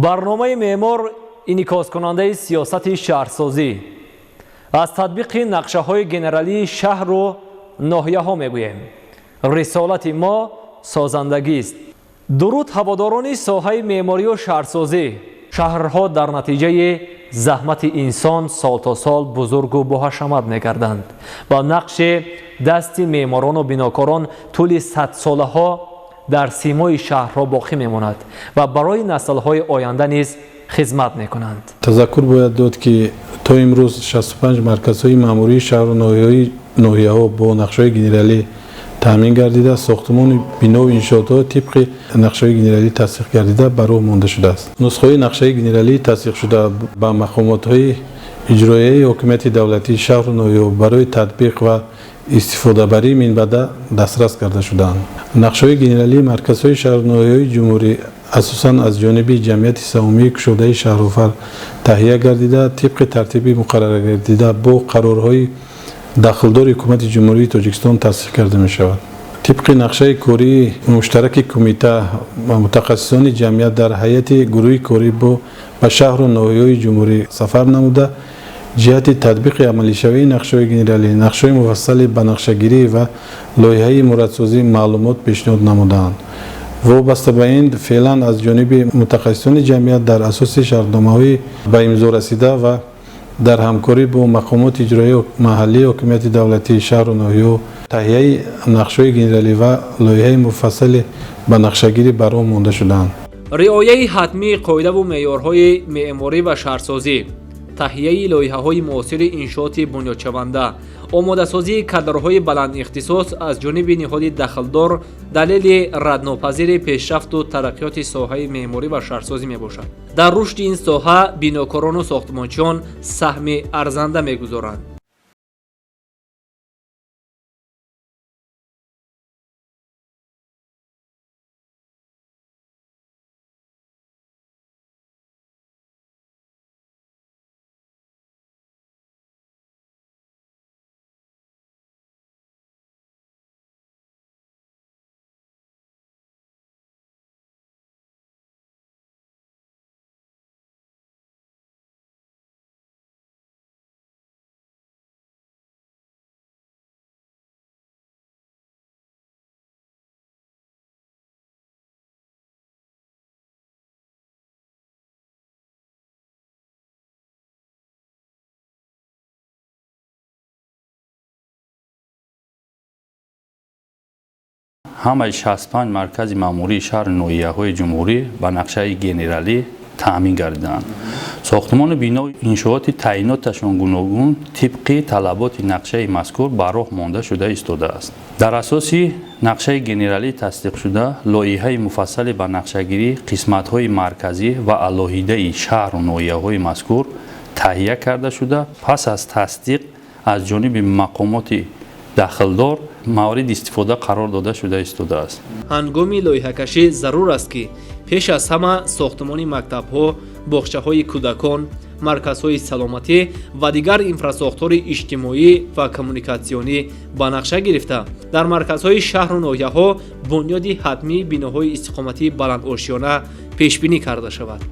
Барномаи меъмор инъикоскунандаи сиёсати шаҳрсозӣ аз татбиқи нақшаҳои генералии шаҳру ноҳияҳо мегӯем. Рисолати мо созандагист. Дуруд ҳаводорони соҳаи меъморию шаҳрсозӣ. Шаҳрҳо дар натиҷаи заҳмати инсон сол то сол бузургу боҳашамат мегарданд ва нақши дасти меъморону бинокорон тӯли садсолаҳо дар симои шаҳрҳо боқӣ мемонад ва барои наслҳои оянда низ хизмат мекунанд. Тазаккур бояд дод, ки то имрӯз 65 марказҳои маъмурии шаҳру ноҳияҳо бо нақшаҳои генералӣ таъмин гардида, сохтумони бинову иншоотҳо тибқи нақшаҳои генералӣ тасдиқ гардида ба роҳ монда шудааст. Нусхаҳои нақшаи генералии тасдиқшуда ба мақомотҳои иҷроияи ҳокимияти давлатии шаҳру ноҳияҳо барои татбиқ ва истифодабарии минбаъда дастрас карда шудаанд. Нақшаҳои генералии марказҳои шаҳру ноҳияҳои ҷумҳурӣ асосан аз ҷониби ҷамъияти саҳомии кушодаи шаҳруфар таҳия гардида, тибқи тартиби муқарраргардида бо қарорҳои дахлдори ҳукумати Ҷумҳурии Тоҷикистон тасдиқ карда мешавад. Тибқи нақшаи кории муштараки кумита ва мутахассисони ҷамъият дар ҳайати гурӯҳи корӣ бо ба шаҳру ноҳияҳои ҷумҳурӣ сафар намуда, ҷиҳати татбиқи амалишавии нақшаҳои генералӣ, нақшаҳои муфассали ба нақшагирӣ ва лоиҳаи иморатсозӣ маълумот пешниҳод намудаанд. Вобаста ба ин, феълан аз ҷониби мутахассисони ҷамъият дар асоси шартномаҳои ба имзо расида ва дар ҳамкорӣ бо мақомоти иҷроияи маҳаллии ҳокимияти давлатии шаҳру ноҳияҳо таҳияи нақшаҳои генералӣ ва лоиҳаи муфассали ба нақшагирӣ ба роҳ монда шудаанд. Риояи ҳатмии қоидаву меъёрҳои меъморӣ ва шаҳрсозӣ, таҳияи лоиҳаҳои муосири иншооти бунёдшаванда, омодасозии кадрҳои баландихтисос аз ҷониби ниҳоди дахлдор далели раднопазири пешрафту тараққиёти соҳаи меъморӣ ва шаҳрсозӣ мебошад. Дар рушди ин соҳа бинокорону сохтмончиён саҳми арзанда мегузоранд. Ҳамаи 65 маркази маъмурии шаҳру ноҳияҳои ҷумҳурӣ ба нақшаи генералӣ таъмин гардиданд. Сохтумони бино иншооти таъиноташон гуногун тибқи талаботи нақшаи мазкур ба роҳ монда шуда истодааст. Дар асоси нақшаи генералӣ тасдиқшуда, лоиҳаи муфассали ба нақшагирӣ қисматҳои марказӣ ва алоҳидаи шаҳру ноҳияҳои мазкур таҳия карда шуда, пас аз тасдиқ аз ҷониби мақомоти дахлдор мавриди истифода қарор дода шуда истодааст. Ҳангоми лоиҳакашӣ зарур аст, ки пеш аз ҳама сохтмони мактабҳо, боғчаҳои кӯдакон, марказҳои саломатӣ ва дигар инфрасохтори иҷтимоӣ ва коммуникатсионӣ ба нақша гирифта, дар марказҳои шаҳру ноҳияҳо бунёди ҳатмии биноҳои истиқоматии баландошёна пешбинӣ карда шавад.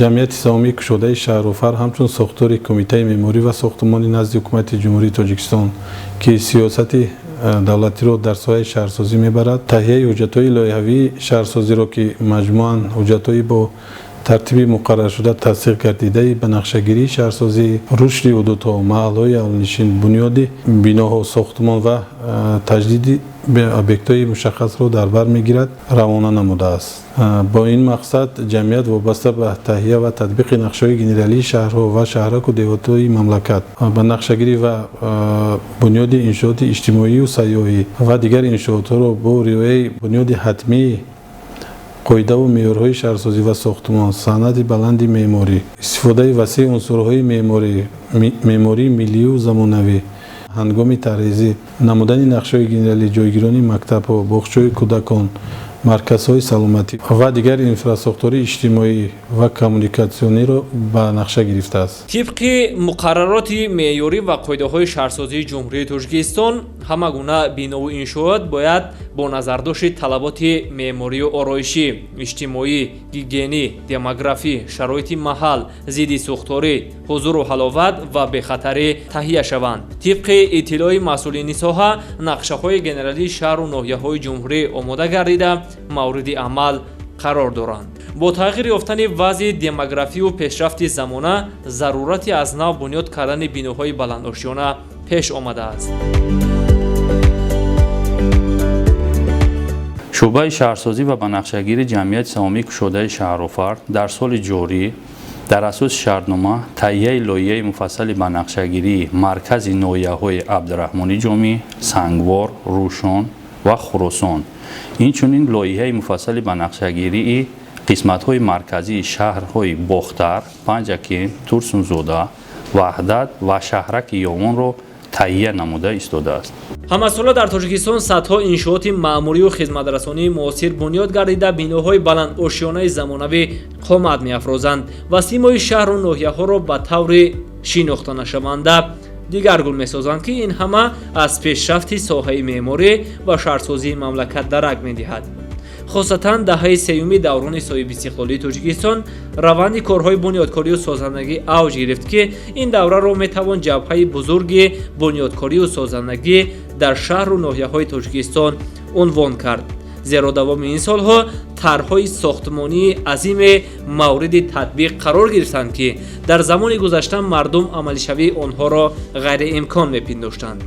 Ҷамъияти саҳомии кушодаи шаҳруфар ҳамчун сохтори кумитаи меъморӣ ва сохтмони назди ҳукумати Ҷумҳурии Тоҷикистон, ки сиёсати давлатиро дар соҳаи шаҳрсозӣ мебарад, таҳияи ҳуҷҷатҳои лоиҳавии шаҳрсозиро, ки маҷмӯан ҳуҷҷатҳои бо тартиби муқарраршуда тасдиқ гардидаи ба нақшагирии шаҳрсозӣ, рушди ҳудудҳо, маҳаллҳои аҳолинишин, бунёди биноҳо, сохтмон ва таҷдиди объектҳои мушаххасро дар бар мегирад, равона намудааст. Бо ин мақсад ҷамъият вобаста ба таҳия ва татбиқи нақшаҳои генералии шаҳрҳо ва шаҳраку деҳотҳои мамлакат, ба нақшагирӣ ва бунёди иншооти иҷтимоию сайёҳӣ ва дигар иншоотҳоро бо риояи бунёди ҳатмии қоидаву меъёрҳои шаҳрсозӣ ва сохтмон, санъати баланди меъморӣ, истифодаи васеи унсурҳои меъмории миллию замонавӣ, ҳангоми тарҳрезӣ намудани нақшаҳои генералӣ ҷойгирони мактабҳо, боғчаҳои кӯдакон, марказҳои саломатӣ ва дигар инфрасохтори иҷтимоӣ ва коммуникатсиониро ба нақша гирифтааст. Тибқи муқаррароти меъёрӣ ва қоидаҳои шаҳрсозии Ҷумҳурии Тоҷикистон, Ҳама гуна бинову иншоот бояд бо назардошти талаботи меъморию ороишӣ, иҷтимоӣ, гигиенӣ, демографӣ, шароити маҳал, зидди сӯхторӣ, ҳузуру ҳаловат ва бехатарӣ таҳия шаванд. Тибқи иттилои масъулини соҳа, нақшаҳои генералии шаҳру ноҳияҳои ҷумҳурӣ омода гардида, мавриди амал қарор доранд. Бо тағйир ёфтани вазъи демографию пешрафти замона, зарурати аз нав бунёд кардани биноҳои баландошёна пеш омадааст. Шӯъбаи шаҳрсозӣ ва банақшагирии ҷамъияти саҳомии кушодаи шаҳрофар дар соли ҷорӣ дар асоси шартнома таҳияи лоиҳаи муфассали банақшагирии маркази ноҳияҳои Абдураҳмони Ҷомӣ, Сангвор, Рӯшон ва Хуросон, инчунин лоиҳаи муфассали банақшагирии қисматҳои марказии шаҳрҳои Бохтар, Панҷакент, Турсунзода, Ваҳдат ва шаҳраки Ёвонро таҳия намуда истодааст. Ҳамасола дар Тоҷикистон садҳо иншооти маъмурию хизматрасонии муосир бунёд гардида, биноҳои баландошёнаи замонавӣ қомат меафрозанд ва симои шаҳру ноҳияҳоро ба таври шинохтанашаванда дигаргун месозанд, ки ин ҳама аз пешрафти соҳаи меъморӣ ва шаҳрсозии мамлакат дарак медиҳад. Хосатан даҳаи сеюми даврони соҳибистиқлолии Тоҷикистон раванди корҳои бунёдкорию созандагӣ авҷ гирифт, ки ин давраро метавон ҷабҳаи бузурги бунёдкорию созандагӣ дар шаҳру ноҳияҳои Тоҷикистон унвон кард. Зеро давоми ин солҳо тарҳҳои сохтмонии азиме мавриди татбиқ қарор гирифтанд, ки дар замони гузашта мардум амалишавии онҳоро ғайриимкон мепиндоштанд.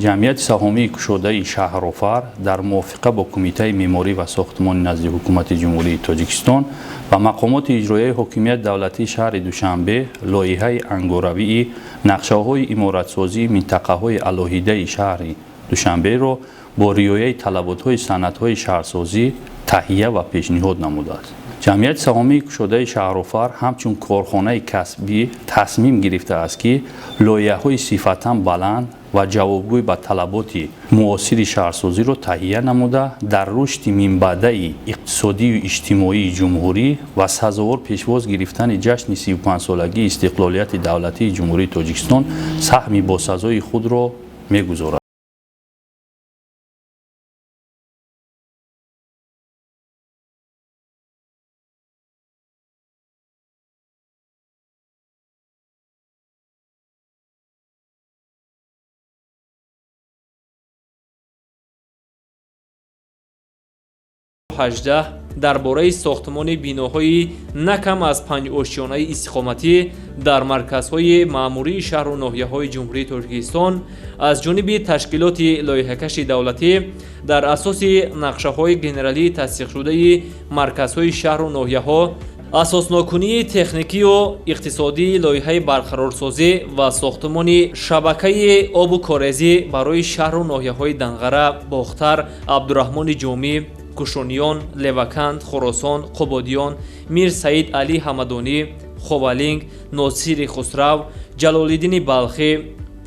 Ҷамъияти саҳомии кушодаи шаҳрофар дар мувофиқа бо Кумитаи меъморӣ ва сохтмони назди Ҳукумати Ҷумҳурии Тоҷикистон ва мақомоти иҷроияи ҳокимияти давлатии шаҳри Душанбе лоиҳаи ангоравии нақшаҳои иморатсозии минтақаҳои алоҳидаи шаҳри Душанберо бо риояи талаботҳои санъатҳои шаҳрсозӣ таҳия ва пешниҳод намудааст. Ҷамъияти саҳомии кушодаи шаҳрофар ҳамчун корхонаи касбӣ тасмим гирифтааст, ки лоиҳаҳои сифатан баланд ва ҷавобгӯй ба талаботи муосири шаҳрсозиро таҳия намуда, дар рушди минбаъдаи иқтисодию иҷтимоии ҷумҳурӣ ва сазовор пешвоз гирифтани ҷашни 35-солагии истиқлолияти давлатии Ҷумҳурии Тоҷикистон саҳми босазои худро мегузорад. 18 дар бораи сохтмони биноҳои на кам аз панҷошёнаи истиқоматӣ дар марказҳои маъмурии шаҳру ноҳияҳои Ҷумҳурии Тоҷикистон аз ҷониби ташкилоти лоиҳакаши давлатӣ дар асоси нақшаҳои генералии тасдиқшудаи марказҳои шаҳру ноҳияҳо, асоснокунии техникию иқтисодии лоиҳаи барқарорсозӣ ва сохтмони шабакаи обу корезӣ барои шаҳру ноҳияҳои Данғара, Бохтар, Абдураҳмони Ҷомӣ, Кушониён, Леваканд, Хуросон, Қубодиён, Мир Саид Алӣ Ҳамадонӣ, Ховалинг, Носири Хусрав, Ҷалолиддини Балхӣ,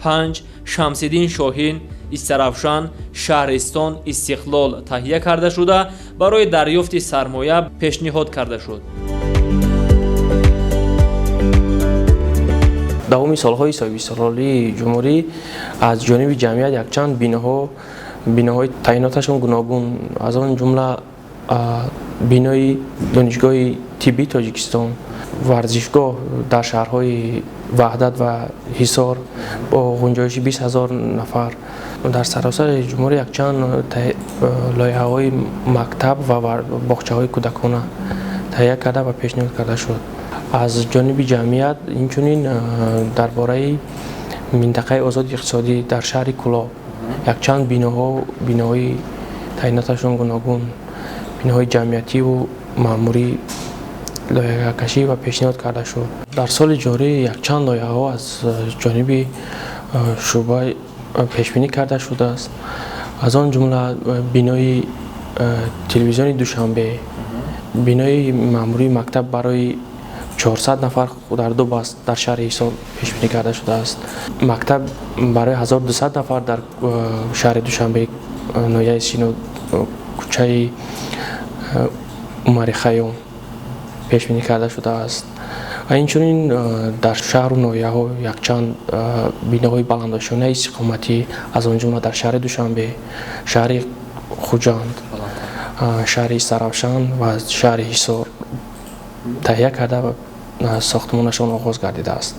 Панҷ, Шамсиддин Шоҳин, Истаравшан, Шаҳристон, Истиқлол таҳия карда шуда, барои дарёфти сармоя пешниҳод карда шуд. Давоми солҳои соҳибистиқлолии ҷумҳурӣ аз ҷониби ҷамъият якчанд биноҳои таъиноташон гуногун, аз он ҷумла бинои Донишгоҳи тиббии Тоҷикистон, варзишгоҳ дар шаҳрҳои Ваҳдат ва Ҳисор бо ғунҷоиши 20 000 нафар, дар саросари ҷумҳурӣ якчанд лоиҳаҳои мактаб ва боғчаҳои кӯдакона таҳия карда ва пешниҳод карда шуд. Аз ҷониби ҷамъият инчунин дар бораи минтақаи озоди иқтисодӣ дар шаҳри Кӯлоб якчанд биноҳои таъиноташон гуногун, биноҳои ҷамъиятиву маъмурӣ лоиҳакашӣ ва пешниҳод карда шуд. Дар соли ҷорӣ якчанд лоиҳаҳо аз ҷониби шӯъба пешбинӣ карда шудааст, аз он ҷумла бинои телевизиони Душанбе, бинои маъмурии мактаб барои 400 нафар дар ду баст дар шаҳри Ҳисор пешбинӣ карда шудааст, мактаб барои 1200 нафар дар шаҳри Душанбе, ноҳияи Сино, кӯчаи Умари Хайём пешбинӣ карда шудааст. Инчунин дар шаҳру ноҳияҳо якчанд биноҳои баландошёнаи истиқоматӣ, аз он ҷумла дар шаҳри Душанбе, шаҳри Хуҷанд, шаҳри Саравшан ва шаҳри Ҳисор таҳия карда ва сохтмонашон оғоз гардидааст.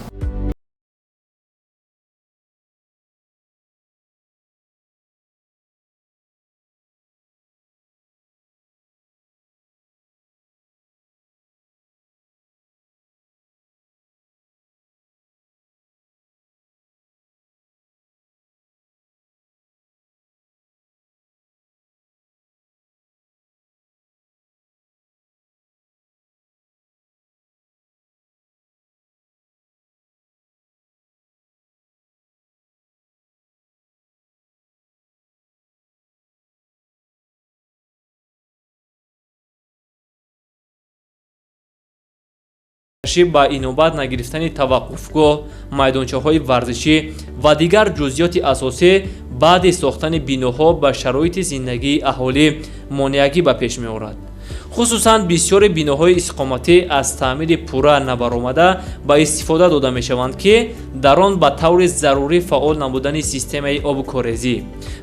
Ба инобат нагирифтани таваққуфгоҳ, майдончаҳои варзишӣ ва дигар ҷузъиёти асосӣ баъди сохтани биноҳо ба шароити зиндагии аҳолӣ монеагӣ ба пеш меорад. Хусусан бисёри биноҳои истиқоматӣ аз таъмири пурра набаромада ба истифода дода мешаванд, ки дар он ба таври зарурӣ фаъол намудани системаи обу корезӣ,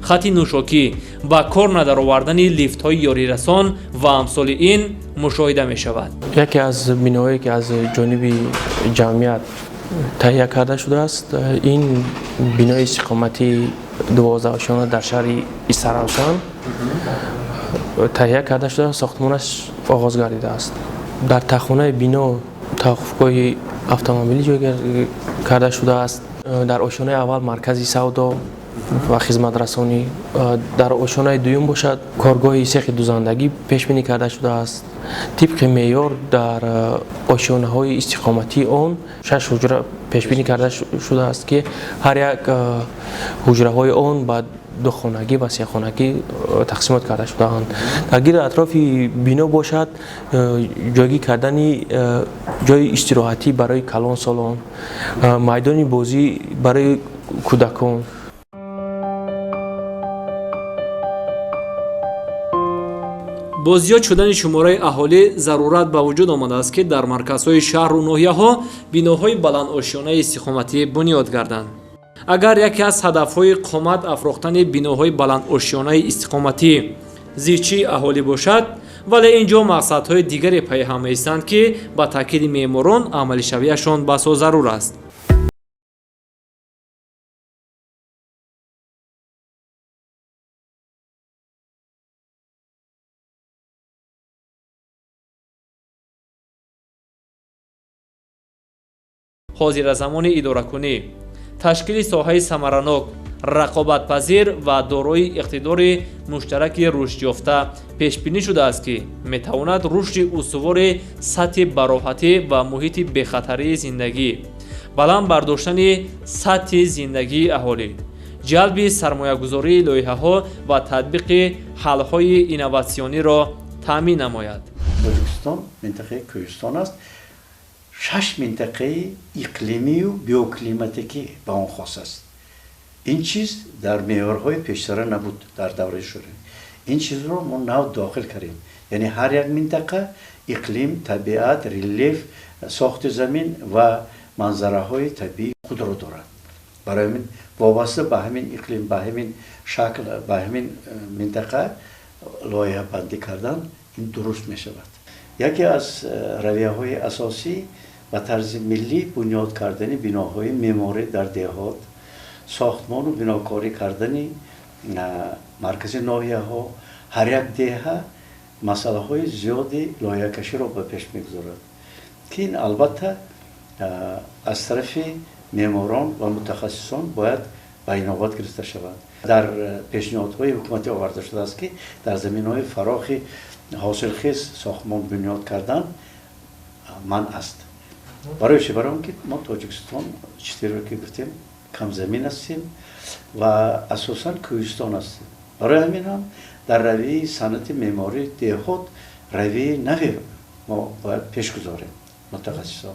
хати нӯшокӣ, ба кор надаровардани лифтҳои ёрирасон ва амсоли ин мушоҳида мешавад. Яке аз биноҳое ки аз ҷониби ҷамъият таҳия карда шудааст, ин бинои истиқоматии 12-ошёна дар шаҳри Истаравшан таҳия карда шуда, сохтмонаш оғоз гардидааст. Дар тахонаи бино таваққуфгоҳи автомобилӣ ҷойгир карда шудааст. Дар ошёнаи аввал маркази савдо ва хизматрасонӣ, дар ошёнаи дуюм бошад коргоҳи сехи дузандагӣ пешбинӣ карда шудааст. Тибқи меъёр дар ошёнаҳои истиқоматии он 6 ҳуҷра пешбинӣ карда шудааст, ки ҳар як ҳуҷраҳои он ба духонагӣ ва сехонагӣ тақсимот карда шудаанд. Дар гирди атрофи бино бошад ҷойгир кардани ҷойи истироҳатӣ барои калонсолон, майдони бозӣ барои кӯдакон. Бо зиёд шудани шумораи аҳолӣ зарурат ба вуҷуд омадааст, ки дар марказҳои шаҳру ноҳияҳо биноҳои баландошёнаи истиқоматӣ бунёд гарданд. Агар яке аз ҳадафҳои қомат афрохтани биноҳои баландошёнаи истиқоматӣ зичии аҳолӣ бошад, вале ин ҷо мақсадҳои дигаре пайҳам меистанд, ки ба таъкиди меъморон амалишавиашон басо зарур аст. Ҳозиразамони идоракунӣ, ташкили соҳаи самаранок, рақобатпазир ва дорои иқтидори муштараки рушдёфта пешбинӣ шудааст, ки метавонад рушди устувори сатҳи бароҳатӣ ва муҳити бехатарии зиндагӣ, баланд бардоштани сатҳи зиндагии аҳолӣ, ҷалби сармоягузории лоиҳаҳо ва татбиқи ҳалҳои инноватсиониро таъмин намояд. Тоҷикистон минтақаи кӯҳистон аст. 6 минтақаи иқлимию биоклиматикӣ ба он хос аст. Ин чиз дар меъёрҳои пештара набуд дар давраи шӯравӣ. Ин чизро мо нав дохил кардем. Яъне ҳар як минтақа иқлим, табиат, релеф, сохти замин ва манзараҳои табиии худро дорад. Барои ҳамин вобаста ба ҳамин иқлим, ба ҳамин шакл, ба ҳамин минтақа лоиҳабандӣ кардан ин дуруст мешавад. Яке аз равияҳои асосӣ ба тарзи миллӣ бунёд кардани биноҳои меъморӣ дар деҳот, сохтмону бинокорӣ кардани маркази ноҳияҳо, ҳар як деҳа масъалаҳои зиёди лоиҳакаширо ба пеш мегузорад, ки ин албатта аз тарафи меъморон ва мутахассисон бояд ба инобат гирифта шавад. Дар пешниҳодҳои ҳукуматӣ оварда шудааст, ки дар заминҳои фарохи ҳосилхез сохтмон бунёд кардан манъ аст. Барои чӣ? Барои он ки мо Тоҷикистон, читеро ки гуфтем, камзамин ҳастем ва асосан кӯҳистон ҳастем. Барои ҳамин ҳам дар равияи санъати меъмории деҳот равияи наве мо бояд пеш гузорем мутахассисҳо.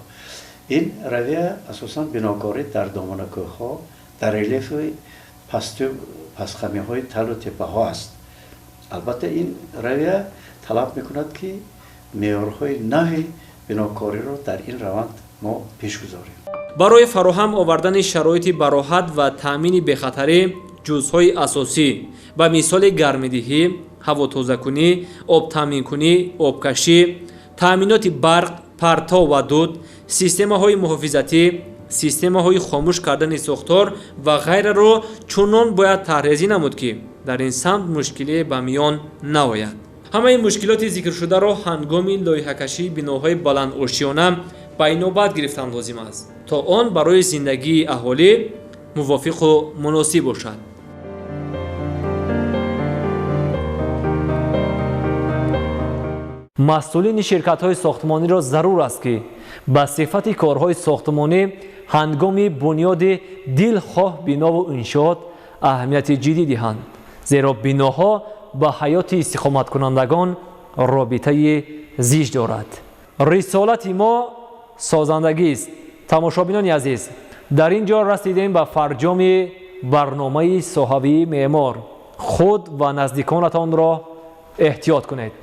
Ин равия асосан бинокорӣ дар доманакӯҳҳо, дар релефи пасту пастхамиҳои талу теппаҳо аст. Албатта ин равия талаб мекунад, ки меъёрҳои нави бинокориро дар ин раванд мо пеш гузорем. Барои фароҳам овардани шароити бароҳат ва таъмини бехатарӣ ҷузъҳои асосӣ ба мисоли гармидиҳӣ, ҳавотозакунӣ, обтаъминкунӣ, обкашӣ, таъминоти барқ, партов ва дуд, системаҳои муҳофизатӣ, системаҳои хомӯш кардани сохтор ва ғайраро чунон бояд тарҳрезӣ намуд, ки дар ин самт мушкилие ба миён наояд. Ҳамаи мушкилоти зикршударо ҳангоми лоиҳакашии биноҳои баландошёна ба инобат гирифтан лозим аст, то он барои зиндагии аҳолӣ мувофиқу муносиб бошад. Масъулини ширкатҳои сохтмониро зарур аст, ки ба сифати корҳои сохтмонӣ ҳангоми бунёди дилхоҳ бинову иншоот аҳамияти ҷиддӣ диҳанд, зеро биноҳо ба ҳаёти истиқоматкунандагон робитаи зич дорад. Рисолати мо созандагист. Тамошобинони азиз, дар ин ҷо расидем ба фарҷоми барномаи соҳавии меъмор. Худ ва наздиконатонро эҳтиёт кунед.